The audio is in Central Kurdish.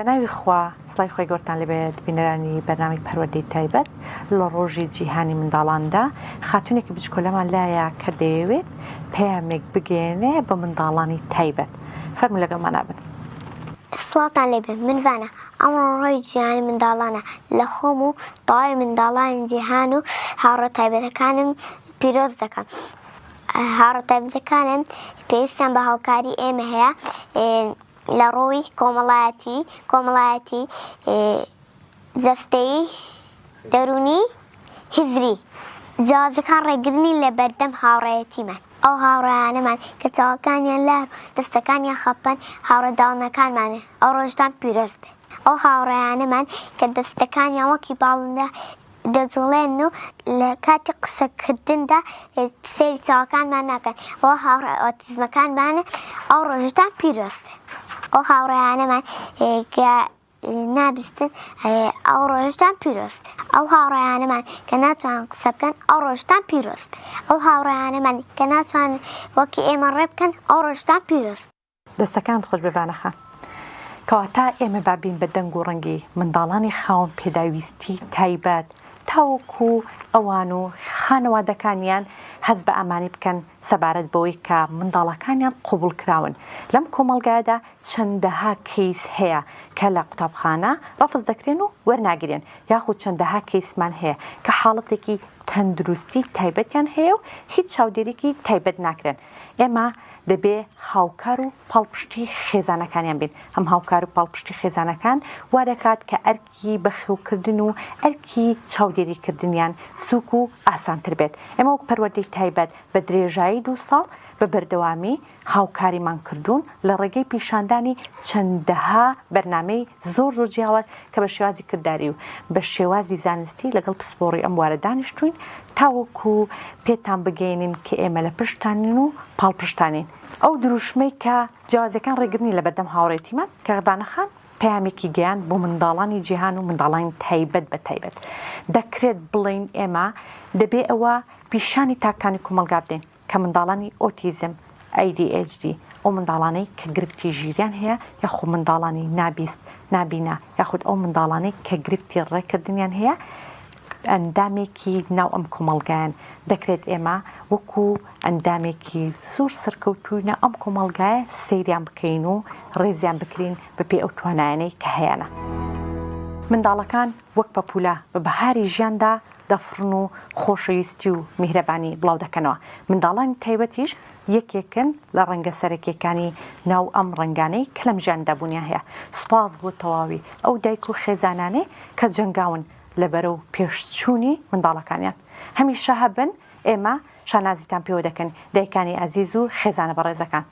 بە ناوی خوا سڵاوی خوای گەورەتان لێبێت بینەرانی بەرنامەی پەروەردەی تایبەت لە ڕۆژی جیهانی منداڵاندا خاتونێکی بچکۆلەمان لایە کە دەیەوێت پەیامێک بگەیەنێ بە منداڵانی تایبەت فەرموو لەگەڵمانا بن. سڵاوتان لێبێ من ڤانە ئەمڕۆ ڕۆژی جیهانی منداڵانە لە خۆم و تەواوی منداڵانی جیهان و هاوڕێ تایبەتەکانم پیرۆز دەکەم هاوڕێ تایبەتەکانم پێویستیان بە هاوکاری ئێمە هەیە لە ڕووی کۆمەڵایەتی، کۆمەڵایەتی، جەستەیی، دەروونی، هزری. جیاوازیەکان ڕێگرنی لە بەردەم هاوڕێیەتیمان. ئەو هاوڕێیانەمان کە چاوەکانیان لار و دەستەکانیان خەپەن هاوڕێ داونەکانمانن. ئەو ڕۆژتان پیرۆز بێت. ئەو هاوڕێیانەمان کە دەستەکانیان وەکی باڵندە دەجوڵێن و لە کاتی قسەکردندا سەیری چاوەکانمان ناکەن ئەوە هاوڕێ ئۆتیزمەکانمانن ئەو ڕۆژتان پیرۆز بێت ئەو هاوڕێیانەمان کە نابیستن ئەو ڕۆژتان پیرۆز بێت ئەو هاوڕێیانەمان کە ناتوان قسە بکەن ئەو ڕۆژتان پیرۆز بێت ئەو هاوڕێیانەمان کە ناتوان وەکی ئێمە ڕێ بکەن ئەو ڕۆژتان پیرۆز دەستەکانت خۆش بێ ڤانە خان. کەواتە ئێمە با بین بە دەنگ و ڕەنگی منداڵانی خاوەن پێداویستی تایبەت تاوەکو ئەوان و خانەوادەکانیان هەست بە ئامانی بکەن سەبارەت بەوەی کە منداڵەکانیان قبوڵکراون لەم کۆمەڵگایەدا چەندەها کەیس هەیە کە لە قوتابخانە ڕەفز دەکرێن و وەرناگیرێن یاخود چەندەها کەیسمان هەیە کە حاڵەتێکی تەندروستی تایبەتیان هەیە و هیچ چاودێریکی تایبەت ناکرێن ئێمە دەبێ هاوکار و پاڵپشتی خێزانەکانیان بین، ئەم هاوکار و پاڵپشتی خێزانەکان وا دەکات کە ئەرکی بەخێوکردن و ئەرکی چاودێریکردنیان سووک و ئاسانتر بێت. ئێمە وەک پەروەردەی تایبەت بە درێژایی دوو ساڵ بە بەردەوامی هاوکاریمان کردوون لە ڕێگەی پیشاندانی چەندەها بەرنامەی زۆر زۆر جیاواز کە بە شێوازی کرداری و بە شێوازی زانستی لەگەڵ پسپۆڕی ئەم بوارە دانیشتووین تاوەکو پێتان بگەیەنین کە ئێمە لە پشتتانین و پاڵپشتتانین. ئەو دروشمەی کە جیاوازیەکان ڕێگرنی لەبەردەم هاوڕێتیمان، کە بانە خان پەیامێکی گەیاند بۆ منداڵانی جیهان و منداڵانی تایبەت بە تایبەت. دەکرێت بڵێین ئێمە دەبێ ئەوە پیشانی تاکانی کۆمەڵگا بدەین کە منداڵانی ئۆتیزم، ADHD، ئەو منداڵانەی کە گرفتی ژیریان هەیە یاخود منداڵانی نابیست، نابینا، یاخود ئەو منداڵانەی کە گرفتی ڕێکردنیان هەیە ئەندامێکی ناو ئەم کۆمەڵگایەن، دەکرێت ئێمە وەکو ئەندامێکی زۆر سەرکەوتووی ناو ئەم کۆمەڵگایە سەیریان بکەین و ڕێزیان بکرین بەپێی ئەو توانایانەی کە هەیانە. منداڵەکان وەک پەپوولە بە بەهاری ژیاندا دەفڕن و خۆشەویستی و میهرەبانی بڵاو دەکەنەوە، منداڵانی تایبەتیش یەکێکن لە ڕەنگە سەرەکیەکانی ناو ئەم ڕەنگانەی کە لەم ژیاندا بوونیان هەیە، سوپاس بۆ تەواوی ئەو دایک و خێزانانەی کە جەنگاون لە بەرەو پێشچوونی منداڵەکانیان. هەمیشە هەبن، ئێمە شانازیتان پێوە دەکەین دایکانی ئازیز و خێزانە بەڕێزەکان.